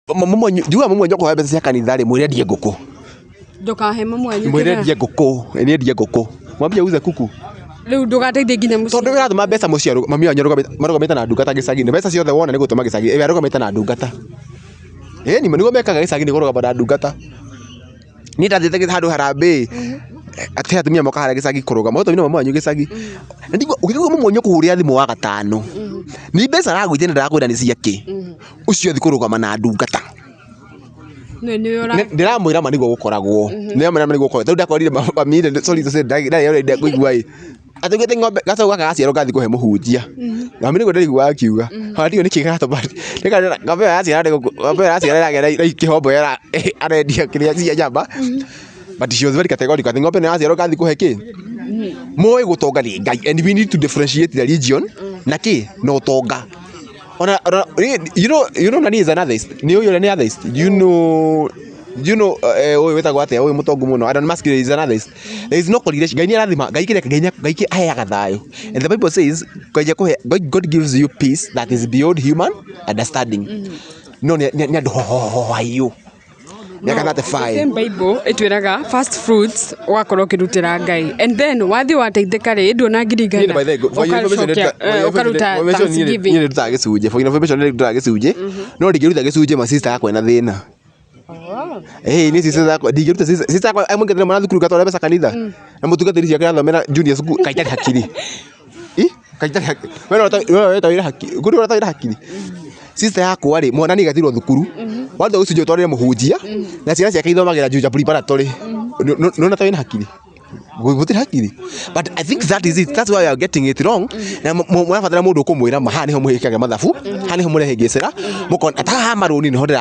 Njugaga mami wanyu akũhoya mbeca cia kanitha rĩ, mwĩre endie ngũkũ. Ndũkahe mamu wanyu Mwĩre kĩrĩa. endie ngũkũ, nĩ endie ngũkũ. Mwambie auze kuku. Rĩu ndũgateithie nginya mũciĩ. Tondũ ũratũma mbeca mũciĩ, mami wanyu marũgamĩte na ndungata gĩcagi-inĩ. Mbeca ciothe wona nĩ gũtũma gĩcagi, we arũgamĩte na ndungata. Ĩni nĩguo mekaga gĩcagi-inĩ kũrũgama na ndungata. Niĩ ndathiĩte handũ harambee, atĩ atumia moka harĩa gĩcagi kũrũgama, ũtũmire mami wanyu gĩcagi. Na ndigua ũkĩigua mami wanyu akũhũrĩra thimũ Wagatano, nĩ mbeca aragwĩtia na ndarakwĩra nĩ ciakĩ, ũcio athiĩ kũrũgama na ndungata. Ndĩramwĩra ma nĩguo gũkoragwo. Ndĩramwĩra ma nĩguo gũkoragwo. Tarĩu ndakorire mami rĩ, sorry to say, ndarĩ ũrenda kũigua ĩ. Atuĩkĩte ng'ombe gacaũ gaka gaciarwo gathiĩ kũhe mũhunjia. Mami nĩguo ndĩraigua akiuga. Ona ndiũĩ nĩkĩ kĩratũma ng'ombe ĩyo yaciara ng'ombe ĩyo yaciara ĩragĩa na kĩhombo arendia kĩrĩa cia nyama. But she was very categorical atĩ ng'ombe ĩno yaciarwo gathiĩ kũhe kĩ? Moĩ gũtonga nĩ Ngai and we need to differentiate the religion na kĩ? Na ũtonga. Ona you know nani is an atheist? Nĩ ũyũ ũrĩa nĩ atheist? Do you know ũyũ wĩtagwo atĩa ũyũ mũtongu mũno, Elon Musk is an atheist. There is no correlation. Ngai nĩ arathima, Ngai kĩrĩa Ngai Ngai aheaga thayũ. And the Bible says Ngai akũhe, God gives you peace that is beyond human understanding. No nĩ andũ hohohohaiyũ. Mĩaka 35. The same Bible ĩtwĩraga first fruits ũgakorwo ũkĩrutĩra Ngai and then wathiĩ wateithĩka rĩ, nduona ngiri igana ũkaruta thanksgiving. Niĩ nĩndutaga gĩcunjĩ, for information nĩ ndutaga gĩcunjĩ, no ndingĩruta gĩcunjĩ ma sister yakwa ena thĩna. Ĩĩ niĩ sister yakwa ndingĩruta, sister yakwa amũingatire mwana thukuru ngatwara mbeca kanitha na mũtungatĩri ciake arathomera junior school, kaĩ itarĩ hakiri. Ĩ kaĩ itarĩ hakiri. We ũreta wĩra hakiri, kũrĩ ũreta wĩra hakiri. Sister yakwa rĩ, mwana nĩ aingatirwo thukuru, waruta gĩcunjĩ ũtwarĩre mũhunjia na ciana ciake ithomagĩra Juja Preparatory. Nĩwona ta wĩna hakiri? Gũtirĩ hakiri. But I think that is it. That's why you are getting it wrong. Na mũrabatara mũndũ ũkũmwĩra ma haha nĩho mũhĩkaga mathabu, haha nĩho mũrehĩngĩcĩra, mũkona ta haha marũni nĩho ndĩra